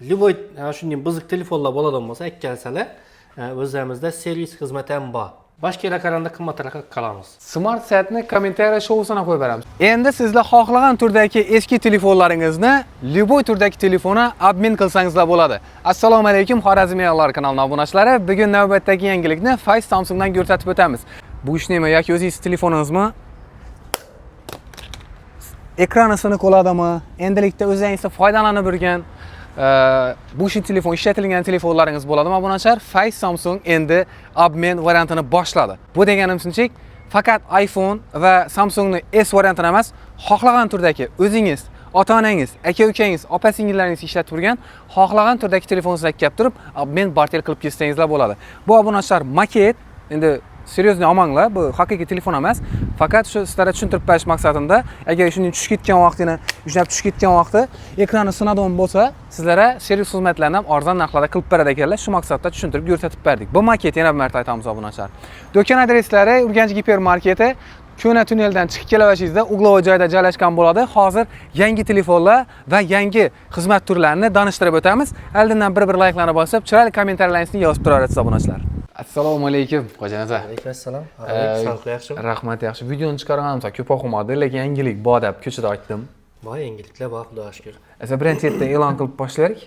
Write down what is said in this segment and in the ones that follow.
Любой shunday buzuq telefonlar bo'ladigan bo'lsa, akkalsalar, o'zlarimizda servis xizmati ham bor. Boshqa yerga qaraganda qimmatroq qilamiz. Smart setni kommentariya shousini qo'yib beramiz. Endi sizlar xohlagan turdagi eski telefonlaringizni любой turdagi telefona обмен qilsangizlar bo'ladi. Assalomu alaykum, Xorazmiylar kanalining obunachilari. Bugun navbatdagi yangilikni Fayz Samsungdan ko'rsatib o'tamiz. Bu ish nima yoki o'zingiz telefoningizmi? Ekrani siniq bo'ladimi? Endilikda o'zingiz foydalanib yurgan bu shu telefon ishlatilgan telefonlaringiz bo'ladimi, obunachilar? Fayz Samsung endi обмен variantini boshladi. Bu deganimizchik, faqat iPhone va Samsungni S variantini emas, xohlagan turdagi o'zingiz, ota-onangiz, aka-ukangiz, opa-singillaringiz ishlatib yurgan xohlagan turdagi telefoningizni kelib turib, обмен barter qilib ketsangizlar bo'ladi. Bu, obunachilar, maket, endi серьезный olmanglar, bu haqiqiy telefon emas. Faqat shu sizlarga tushuntirib berish maqsadida, agar shunday tushib ketgan vaqtini, ushlab tushib ketgan vaqti ekrani sinadigan bo'lsa, sizlarga servis xizmatlarini ham arzon narxlarda qilib beradi ekanlar. Shu maqsadda tushuntirib ko'rsatib berdik. Bu maket, yana bir marta aytamiz, obunachilar. Do'kon adreslari: Urganch gipermarketi, ko'na tunneldan chiqib kelaverishingizda угловой joyda joylashgan bo'ladi. Hozir yangi telefonlar va yangi xizmat turlarini tanishtirib o'tamiz. Oldindan bir-bir layklarni bosib, chiroyli kommentariyalarningizni yozib turaverasiz, obunachilar. Assalomu alaykum, Xo'ja. Alaykum assalom. Sog'liq yaxshimi? Rahmat, yaxshi. Videoni chiqarganimizda ko'p o'qimadi, lekin yangilik bor deb ko'chada aytdim. Bor, yangiliklar bor, Xudoga shukr. Esa birinchi yerdan e'lon qilib boshlaylik.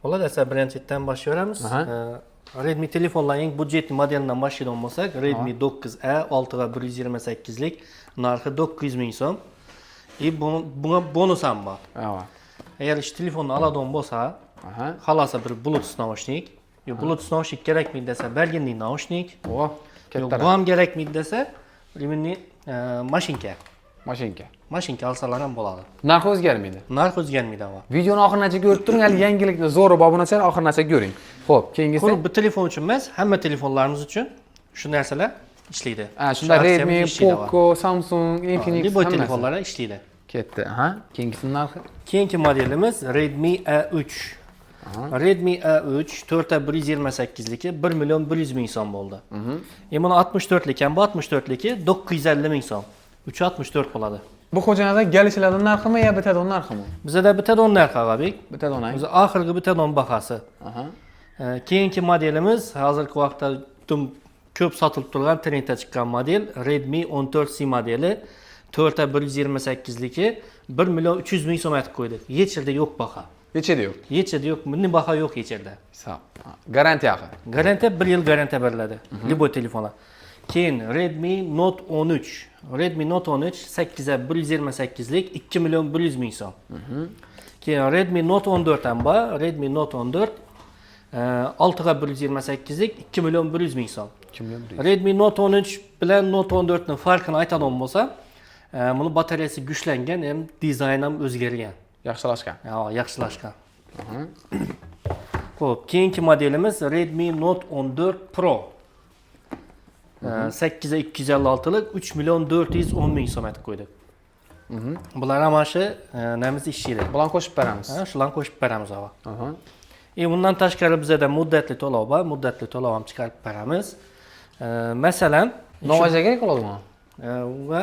Bo'ladi, esa birinchi yerdan boshlayveramiz. Redmi telefonlarning eng бюджетный modelidan boshlaydigan bo'lsak, Redmi 9A 6 va 128 lik narxi 900 ming so'm. И bunga bonus ham bor. Agar shu telefonni oladigan bo'lsa, xohlasa bir Bluetooth наушник, yo'q, Bluetooth наушник kerakmaydi desa, belginli наушник, O, yo'q, katta. Bu ham kerakmaydi desa, ремень, mashinka. Mashinka. Mashinka olsalar ham bo'ladi. Narxi o'zgarmaydi. Narx o'zgarmaydi ama. Videoni oxirigacha ko'rib turing, hali yangilikni zo'ri obunachilar, oxirigacha ko'ring. Xo'p, keyingisi. Quruq bu telefon uchun emas, hamma telefonlarimiz uchun shu narsalar ishlaydi. Ha, shunda Shu aksiyamiz Redmi, ishlaydi. Poco, Samsung, Infinix Любой hammasi. telefonlar ishlaydi. Ketdi. Aha. Keyingisini narxi? Keyingi modelimiz Redmi A3. Redmi A3 4 128 liki 1 million 100 ming so'm bo'ldi. Buni 64 lik ham bu, 64 liki 950 ming so'm. 364 bo'ladi. Bu, Xo'janazar, galishlarning narximi yo bitta don narximi? Bizada bitta don narxi, Ag'abek. Bitta don. O'zi oxirgi bitta don bahasi. Keyingi modelimiz hozirgi vaqtda tum ko'p sotilib turgan, trendda chiqqan model Redmi 14C modeli 4 128 liki 1 million 300 ming so'm aytib qo'ydik. Hech yerda yo'q baho. Hech yerda yo'q. Hech yerda yo'q, bunday baho yo'q hech yerda. Hisob. Garantiya haqi. Garantiya, 1 yil garantiya beriladi любой telefonga. Keyin Redmi Note 13. Redmi Note 13 8 128 lik 2 million 100 ming so'm. Keyin Redmi Note 14 ham bor. Redmi Note 14 6 128 lik 2 million 100 ming so'm. 2 million 100. Redmi Note 13 bilan Note 14 ning farqini aytadigan bo'lsam, buni batareyasi kuchlangan, ham dizayn ham o'zgargan. Yaxshilashgan. Ya, yaxshilashgan. Xo'p, keyingi modelimiz Redmi Note 14 Pro. 8 256 lik 3 million 410 ming so'm aytib qo'ydik. Bular ham mana shu namiz ishlaydi. Bularni qo'shib beramiz. Ha, shularni qo'shib beramiz ava. E bundan tashqari bizada muddatli to'lov bor. Muddatli to'lov ham chiqarib beramiz. Masalan, Nima kerak bo'ladimi? Unga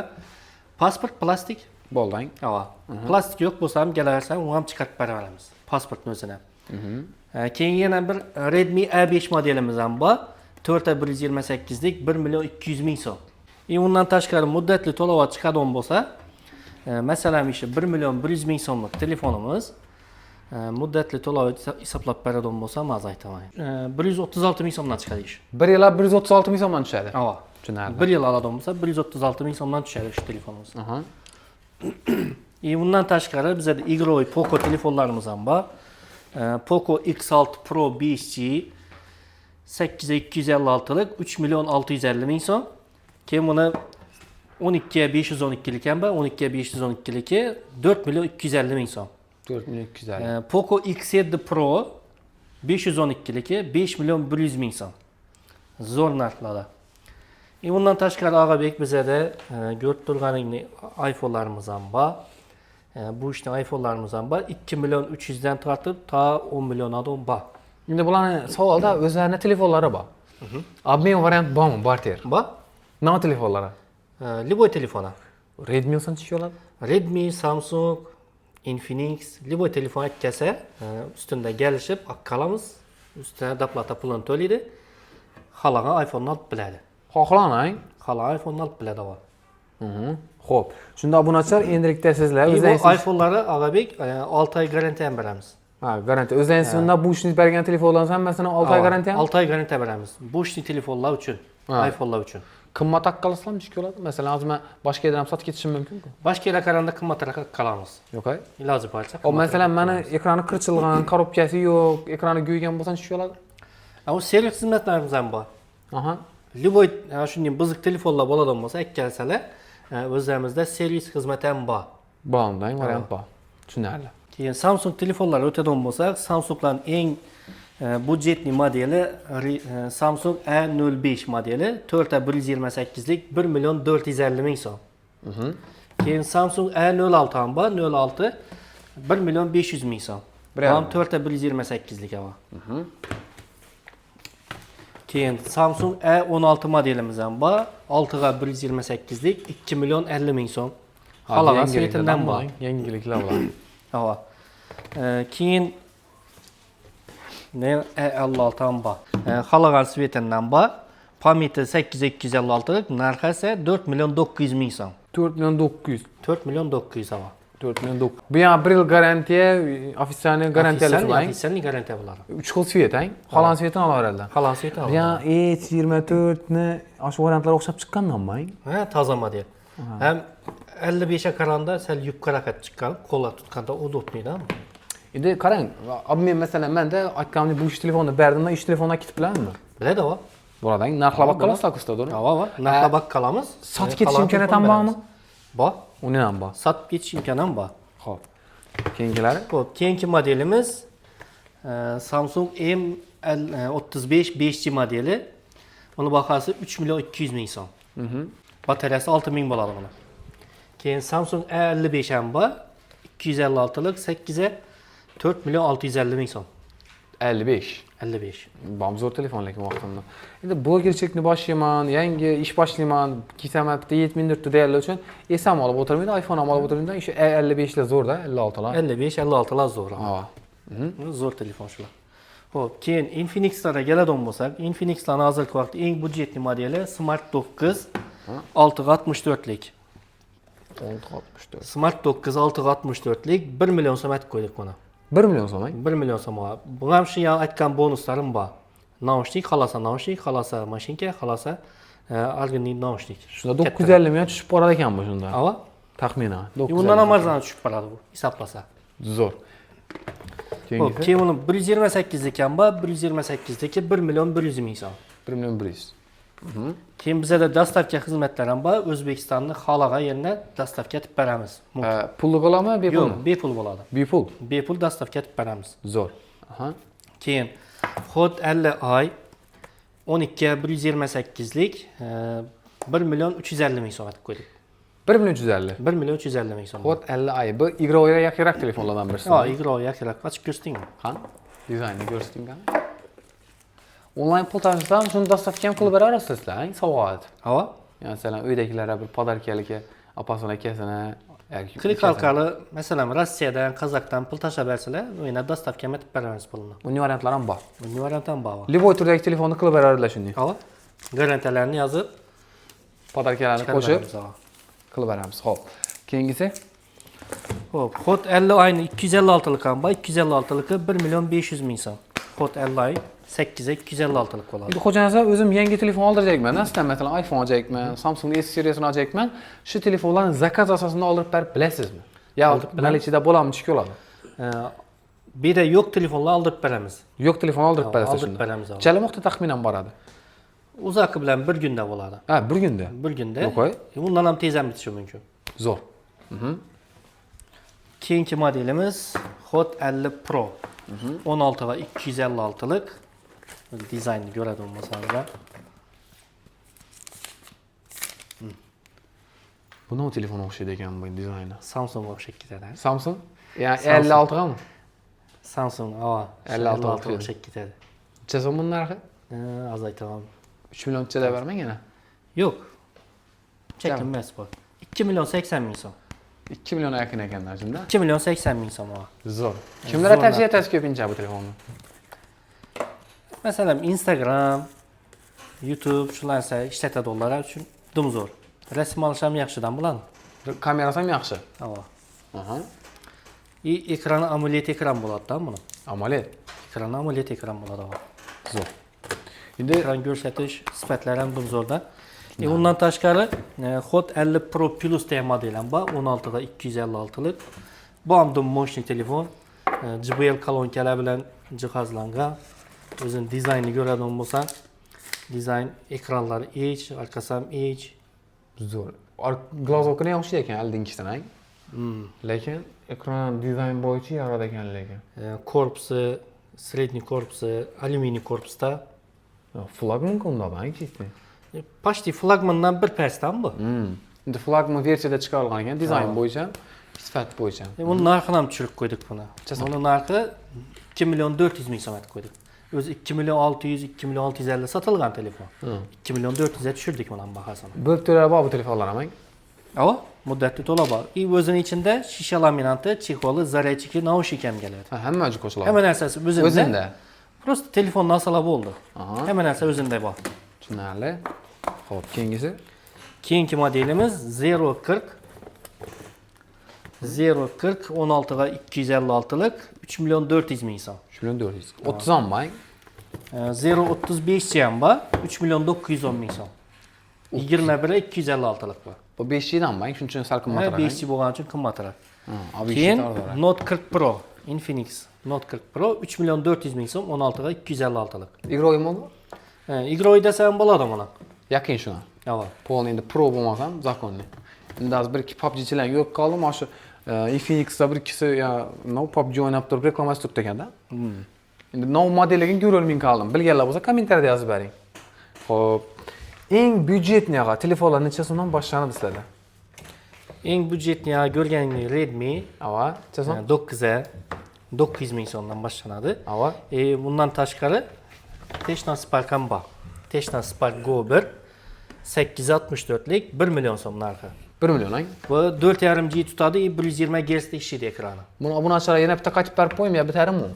pasport, plastik. Bo'ldi. Ava. Plastik yo'q bo'lsa ham kelaversa, uni ham chiqarib beraveramiz. Pasportni o'zini. Keyin yana bir Redmi A5 modelimiz ham bor. 4 128 lik 1 million 200 ming so'm. И undan tashqari muddatli to'lov chiqadigan bo'lsa, masalan, o'sha 1 million 100 ming so'mlik telefonimiz muddatli to'lov hisoblab beradigan bo'lsam, hozir aytaman. 136 ming so'mdan chiqadi ish. Bir yillab 136 ming so'mdan tushadi. Ava. Tushunarli. Bir yil oladigan bo'lsa, 136 ming so'mdan tushadi shu telefonimiz. И bundan tashqari bizada игровой Poco telefonlarimiz ham bor. Poco X6 Pro 5G 8256 lik 3 million 650 ming so'm. Keyin buni 12 512 lik ham bor. 12 512 liki 4 million 250 ming so'm. 4 million 250. Poco X7 Pro 512 liki 5 million 100 ming so'm. Zo'r narxlarda. E bundan tashqari, Og'abek, bizada ko'rib turganingdek iPhone'larimiz ham bor. Bu ishni iPhone'larimiz ham bor. 2 million 300 dan tortib to 10 million adam bor. Endi bularni savolda o'zlarini telefonlari bor. Обмен variant bormi, barter? Bor. Nima telefonlari? Любой telefoni. Redmi olsa tushib oladi. Redmi, Samsung, Infinix, любой telefon kelsa, ustunda kelishib qolamiz. Ustuna доплата pulini to'laydi. Xohlagan iPhone'ni olib biladi. Xohlang. Xohlagan iPhone'ni olib biladi ava. Xo'p, shunda obunachilar endilikda sizlar Bu o'zlaringiz iPhone'lari Og'abek 6 oy garantiya ham beramiz. Ha, garantiya. O'zlaringiz undan bu ishni bergan telefonlarning hammasini 6 oy garantiya. 6 oy garantiya beramiz. Бэушный telefonlar uchun, iPhone'lar uchun. Qimmat haqqa olsam bo'ladi. Masalan, hozir men boshqa yerdan ham sotib ketishim mumkin-ku. Boshqa yerga qaraganda qimmatroq qolamiz. Yo'q, ay. Iloji boricha. O, masalan, mani ekrani qirchilgan, korobkasi yo'q, ekrani kuygan bo'lsa nechta bo'ladi? U servis xizmatlarimiz ham bor. Aha. Любой shunday buzuq telefonlar bo'ladigan bo'lsa, kelsalar, o'zlarimizda servis xizmati ham bor. Bor, undan variant bor. Tushunarli. Keyin Samsung telefonlari o'tadigan bo'lsak, Samsunglarning eng бюджетный modeli Samsung A05 modeli 4 128lik 1 million 450 ming so'm. Keyin Samsung A06 ham bor, 06 1 million 500 ming so'm. Bir Bu ham yarim. 4 128lik ama. Keyin Samsung A16 modelimiz ham bor. 6 128lik 2 million 50 ming so'm. Xohlagan цвет idan bor. Yangiliklar bular. Ava. Keyin ne A56 ham bor. Xohlagan цвет idan bor. Память i 8256, narxi esa 4 million 900 ming so'm. 4 million 900. 4 million 900 ava. 4 million 900. Bu ham 1 yil garantiya, официальный garantiyali bilan. Официальный garantiya bo'ladi. 3 xil цвет, ang? Xohlagan цвет ini olaveradilar. Xohlagan цвет Bu ham S24 ni shu variantlar o'xshab chiqqandanmi? Ha, toza model. Ham 55 ga qaraganda sal yupqaroq chiqqan, qo'lda tutganda удобный da. Endi qarang, men masalan menda aytganimdek bu ish telefonni berdim, ish telefondan ketib biladimi? Biladi o. Bo'ladi, narxlab qolasizlar to'g'ri? Ava, narxlab qolamiz. Sotib ketish imkoniyati ham bormi? Bor. Uni ham bor. Sotib ketish imkoni ham bor. Xo'p. Keyingilari? Xo'p, keyingi modelimiz Samsung M35 5G modeli. Uni bahosi 3 million 200 ming so'm. Batareyasi 6000 bo'ladi buni. Keyin Samsung A55 ham bor. 256lik 8 4 million 650 ming so'm. 55. 55. Bam zo'r telefon lekin vaqtimda. Endi blogerchilikni boshlayman, yangi ish boshlayman, kisaman bitta 74 deganlar uchun S ham olib o'tirmaydi, iPhone ham olib o'tirmaydi. Shu A55 lar zo'rda, 56 lar. 55, 56 lar zo'r. Ha. Zo'r telefon shular. Xo'p, keyin Infinixlarga keladigan bo'lsak, Infinixlarning hozirgi vaqtda eng бюджетный modeli Smart 9 664lik. 664. Smart 9 664lik 1 million so'm aytib qo'ydik buni. 1 million so'm. 1 million so'm. Bu ham shu aytgan bonuslarim bor. Наушник, xohlasa наушник, xohlasa mashinka, xohlasa оригинальный наушник. Shunda 950 ming tushib boradi ekan bu shunda. Ava. Taxminan. Undan ham arzon tushib boradi bu, hisoblasa. Zo'r. Xo'p, Keyingisi keyin uni 128 ham bor, 128diki 1 million 100 ming so'm. 1 million 100. Keyin bizada доставка xizmatlari ham bor. O'zbekistonni xohlagan yerine доставка etib beramiz. Pulli bo'ladimi, bepulmi? Yo'q, bepul bo'ladi. Bepul. Bepul доставка etib beramiz. Zo'r. Aha. Keyin Hot 50 ay 12 128lik 1 million 350 ming so'm aytib qo'ydik. 1 million 350. 1 million 350 ming so'm. Hot 50 ay. Bu игровой ga yaqinroq telefonlardan birisi. Ha, игровой yaqinroq. Ochib ko'rsatingmi? Qani? Dizaynni ko'rsating qani. Onlayn pul tashlasam, shuni доставка ham qilib beraverasizlar, sovg'a etib. Ha? Masalan, uydagilarga bir подарка lika, opasini, akasini yoki Klik ukasini. orqali, masalan, Rossiyadan, Qozog'dan pul tashlab bersalar, yana доставка ham etib beramiz pulini. Uning variantlari ham bor. Buning varianti ham bor. Любой turdagi telefonni qilib beradilar shunday. Ha? Garantiyalarni yozib Подарка larni chiqarib qo'shib beramiz, ha. qilib beramiz. Xo'p. Keyingisi? Xo'p, Hot 50 ayni 256lik ham bor. 256liki 1 million 500 ming so'm. Hot 50 ay 8 256lik bo'ladi. Endi Xo'ja aka, o'zim yangi telefon oldirjakman. Sizdan masalan iPhone oljakman, Samsung S seriyasini oljakman. Shu telefonlarni заказ asosida oldirib berib bilasizmi? Yo, наличие da bo'ladimi, tushib bo'ladi? Bu yerda yo'q telefonlar oldirib beramiz. Yo'q telefon oldirib berasiz Oldirib shunda. beramiz. Chalmoqda taxminan boradi. Uzoqi bilan bir kunda bo'ladi. Ha, bir kunda. Bir kunda. Yo'q, qo'y. Bundan ham tez ham bitishi mumkin. Zo'r. Keyingi modelimiz Hot 50 Pro. 16 va 256lik. Dizaynni ko'radi bo'lmasangiz. Bu nima telefon o'xshaydi ekan bu dizayni? Samsung o'xshab ketadi. Samsung? Ya Samsung. 56 gami? Samsung, ava. 56 o'xshaydi. O'xshab ketadi. Necha so'm buni narxi? Az aytaman. 3 million ichida bermang yana. Yo'q. Cheklanmas bu. 2 million 80 ming so'm. 2 million yaqin ekan shunda. 2 million 80 ming so'm. Zo'r. Kimlarga tavsiya etasiz ko'pincha bu telefonni? Masalan, Instagram, YouTube shu narsa ishlatadiganlar uchun dim zo'r. Rasm olish ham yaxshidan bo'ladi. Kamerasi ham yaxshi. Ava. Aha. И ekrani AMOLED ekran bo'ladi-da buni. AMOLED. Ekrani AMOLED ekran bo'ladi. Ava. Zo'r. Endi Ekran ko'rsatish sifatlari ham dim zo'rda. Undan tashqari Hot 50 Pro Plus degan model ham bor, 16 ga 256lik. Bu ham dim мощный telefon. JBL kolonkalar bilan jihozlangan. O'zini dizaynini ko'radigan bo'lsang, dizayn ekranlari H, orqasi ham H. Zo'r. Глазок ini yaxshi ekan oldingisidan. Lekin ekran dizayn bo'yicha yaradi ekan lekin. Korpusi, средний korpusi, alyuminiy korpusda. Flagman unda чисто. Почти flagmandan bir pastdan bu. Endi flagman versiyada chiqarilgan ekan, dizayn bo'yicha, sifat bo'yicha. Buni narxini ham tushirib qo'ydik buni. Necha? Buni narxi 2 million 400 ming so'm etib qo'ydik. O'zi 2 million 600, 2 million 650 sotilgan telefon. 2 million 400 ga tushirdik buni bahosini. Bo'lib to'lab bor bu telefonlar ham. Ava, muddatli to'lov bor. И o'zini ichida shisha laminati, чехол i, зарядчик i, наушник ham keladi. Ha, hamma joy qo'shiladi. Hamma narsasi o'zida. O'zida. Просто telefonni olsalar bo'ldi. Aha. Hamma narsa o'zida bor. Tushunarli. Xo'p, keyingisi. Keyingi modelimiz 040 040 16 ga 256lik 3 million 400 ming so'm. 3 million 400. 30 ham bor. 035 ham bor, 3 million 910 ming so'm. 21 256lik bu. Bu 5G dan bor, shuning uchun sal Ha, qimmatroq. 5G bo'lgani uchun qimmatroq. Ha, Keyin Note 40 Pro, Infinix Note 40 Pro 3 million 400 ming so'm, 16 ga 256lik. Игровой mi bu? Игровой desa ham bo'ladi buni. Yaqin shuna. Ava. Полный endi Pro bo'lmasa ham законный. Endi hozir bir ikki PUBGchilarni ko'rib qoldim, mana shu Infinixda bir ikkisi ya, no PUBG o'ynab turib reklamasi turibdi ekanda. Endi nov modelligini ko'rolmay qoldim. Bilganlar bo'lsa kommentariyada yozib bering. Xo'p. Eng бюджетный ag'a telefonlar necha so'mdan boshlanadi sizlarda? Eng бюджетный ko'rganingiz Redmi Ava, necha so'm? 9 900 ming so'mdan boshlanadi. Ava. Bundan tashqari Tecno Spark ham bor. Tecno Spark Go 1 864lik 1 million so'm narxi. 1 million, ang? Bu 4,5 G tutadi, 120 Hz da ishlaydi ekrani. Buni obunachilarga yana bitta qaytib berib qo'ying, yo bitarimi?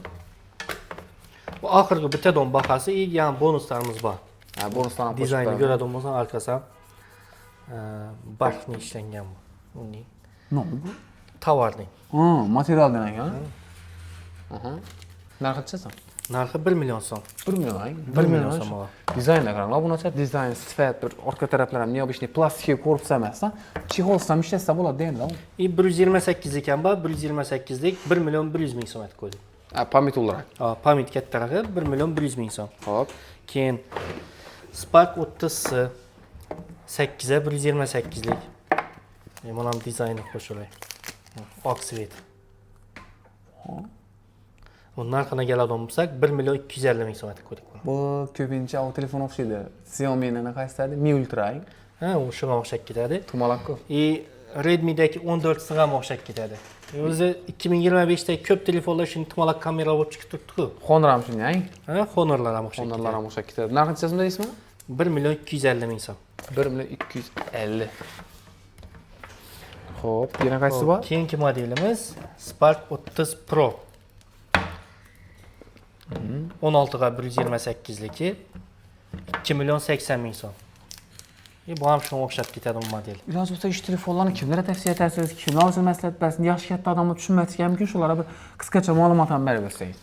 Bu oxirgi bitta don bahasi, yana bonuslarimiz bor. Ha, bonuslarni qo'shib Dizaynni beraman. ko'radigan bo'lsang, orqasi ham barxni ishlangan bu. Uning Nima bu? tovarning. Ha, materialdan ekan. Aha. Narxi necha so'm? Narxi 1 million so'm. 1 million, ang? 1 million so'm. Ava. Dizaynga qarang, obunachilar, dizayn, sifat, bir orqa taraflari ham необычный plastik korpus emas-da. Чехол siz ham ishlatsa bo'ladi deydi. И 128 ekan bor, 128lik 1 million 100 ming so'm aytib qo'ydik. Ha, память olarak. Ha, память kattarog'i 1 million 100 ming so'm. Xo'p. Keyin Spark 30C 8 128lik. Buni ham dizayni qo'shilay. Oq цвет. Buni narxini keladigan bo'lsak 1 million 250 ming so'm aytib qo'ydik buni. Bu ko'pincha o telefon o'xshaydi. Xiaomi'ni qaysi edi? Mi Ultra. Ha, u shunga o'xshab ketadi. Tumaloq-ku. И Redmi'dagi 14 ham o'xshab ketadi. O'zi 2025 dagi ko'p telefonlar shuni tumalak kamera bo'lib chiqib turibdi-ku. Honor ham shunday. Ha, Honorlar ham o'xshab Honorlar ketadi. ham o'xshab ketadi. Narxi necha so'm deysizmi? 1 million 250 ming so'm. 1 million 250. Xo'p, yana qaysi bor? Keyingi modelimiz Spark 30 Pro. 16 ga 128ligi 2 million 80 ming so'm. E, bu ham shunga o'xshab ketadi bu model. Iloji bo'lsa ish telefonlarni kimlarga tavsiya etasiz, kimlar uchun maslahat berasiz, yoshi katta odamlar tushunmasligi ham mumkin, shularga bir qisqacha ma'lumot ham berib o'tsangiz.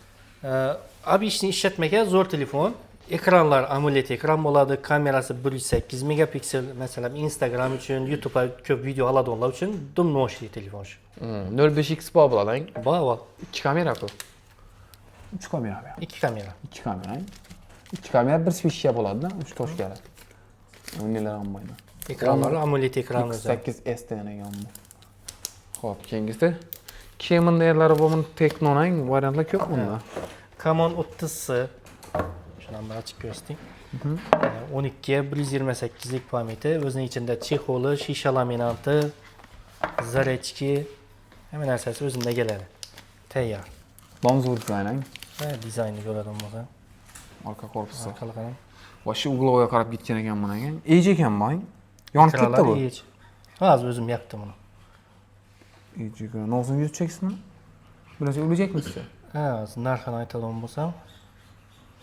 Обычный ishlatmaga zo'r telefon. Ekranlar AMOLED ekran bo'ladi, kamerasi 108 megapiksel. Masalan, Instagram uchun, YouTube'a ko'p video oladiganlar uchun dim мощный telefon shu. 0.5x bor bo'ladi. Bor, bor. 2 kamera ku. 3 kamera bu. 2 kamera. 2 kamera. 2 kamera bir вспышка bo'ladi-da, 3 tochkali. Nelar ham bo'lmaydi. Ekranlari AMOLED ekran o'zi. X8s degan ekan bu. Xo'p, keyingisi. Camon yerlari bor, buni Tecno'ning variantlar ko'p bunda. Camon 30C. Shuni ham bir ochib ko'rsating. 12 128lik память i, o'zining ichida чехол i, shisha laminati, зарядчик i, hamma narsasi o'zida keladi. Tayyor. Bom zo'r dizayn, ang. Ha, dizaynni ko'radigan bo'lsa, Orqa korpusi. orqali qarang. Вообще угловой qarab ketgan ekan buni ekan. Edge ekan bu. Yonib ketdi bu. Hozir o'zim yoqdim buni. Nosini yuz cheksizmi? Bilasizmi, o'ljakmisiz? Ha, narxini aytadigan bo'lsam,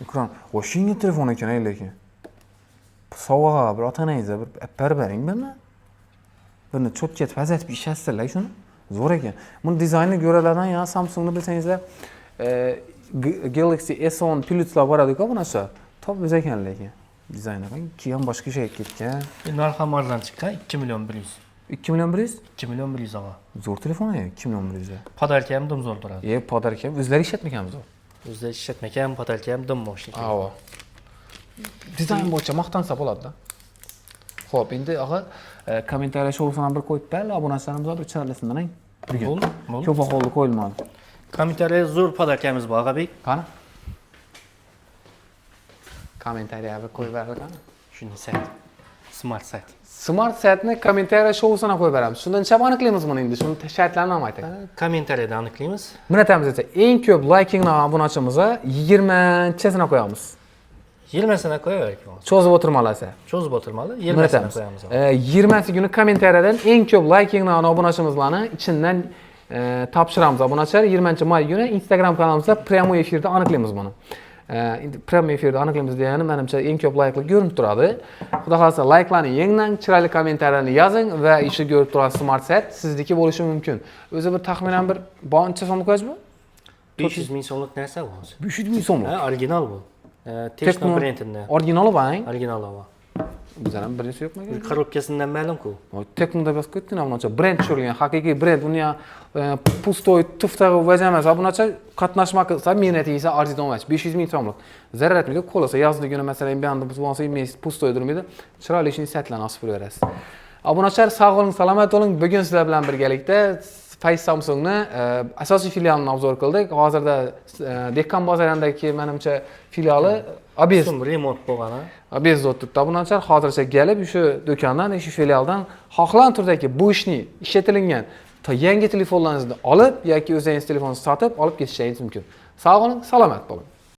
Ekran. Voshingga telefon ekan, ey lekin. Sovg'a bir ota-onangizga bir apar bering buni. Buni cho'tga vaziyatib ishlasizlar shuni. Zo'r ekan. Buni dizaynni ko'ralardan ya Samsungni bilsangizlar, Galaxy S10 Pluslar boradi-ku bu narsa. Top o'zi ekan lekin. Dizayni qarang, keyin boshqa shayga ketgan. Narx ham arzon chiqqan, 2 million 100. 2 million 100? 2 million 100 og'a. Zo'r telefon ya, 2 million 100. Подарка ham dim zo'r turadi. E, подарка ham o'zlari ishlatmagan zo'r. O'zlari ishlatmagan, подарка ham dim moshina. Avo. Dizayn bo'yicha maqtansa bo'ladi-da. Xo'p, endi og'a, kommentariya shousini ham bir qo'yib beraylik, obunachilarimiz bir chiroylisin, bugun. Bo'ldi, bo'ldi. Ko'p ahvolda qo'yilmadi. Kommentariya zo'r подарка miz bor, og'abek. Qani? Kommentariya bir qo'yib beraylik, qani? Shuni sayt. Smart sayt. Smart setni kommentariya shousini qo'yib beramiz. Shundan necha aniqlaymiz buni endi? Shuni shartlarini ham ayting. Kommentariyada aniqlaymiz. Buni aytamiz esa, eng ko'p laykingni obunachimizga 20-chasini qo'yamiz. 20sini qo'yaylik. Cho'zib o'tirmalasa. Cho'zib o'tirmali, Buni 20sini aytamiz. qo'yamiz. 20 kuni kommentariyadan eng ko'p layk yig'gan obunachimizlarni ichidan topshiramiz obunachilar. 20 may kuni Instagram kanalimizda прямой efirda aniqlaymiz buni. Endi прямой efirda aniqlaymiz degani menimcha eng ko'p layklar ko'rinib turadi. Xudo xohlasa layklarni yig'ing, chiroyli kommentariyalarni yozing va ishi ko'rib turgan smart set sizniki bo'lishi mumkin. O'zi bir taxminan bir boncha so'm qo'yish bu? 500 ming so'mlik narsa bu. 500 ming so'm. Ha, original bu. Tecno brendidan. Originali bor. Originali bor. Bizlar ham birinchisi yo'qmi? Коробка sidan ma'lum-ku. Tecno deb yozib ketdi, bunacha brend tushirilgan, haqiqiy brend. Buni пустой tuftag'i vaz emas. Bunacha qatnashma qilsa, mehnat yesa arziydi emas. 500 ming so'mlik. Zarar etmaydi. Qo'lasa yozdi kuni masalan, bu yoqda bo'lsa, месяц пустой durmaydi. Chiroyli ishni setlarni osib berasiz. Obunachilar sog' bo'ling, salomat bo'ling. Bugun sizlar bilan birgalikda Fayz Samsungni asosiy filialini обзор qildik. Hozirda Dehqon bozoridagi menimcha filiali obez So'm remont bo'lgan. Obezda o'tiribdi. Obunachilar hozircha kelib shu do'kondan, shu filialdan xohlagan turdagi бэушный ishlatilgan yangi telefonlaringizni olib yoki o'zingiz telefonni sotib olib ketishingiz mumkin. Sog' bo'ling, salomat bo'ling.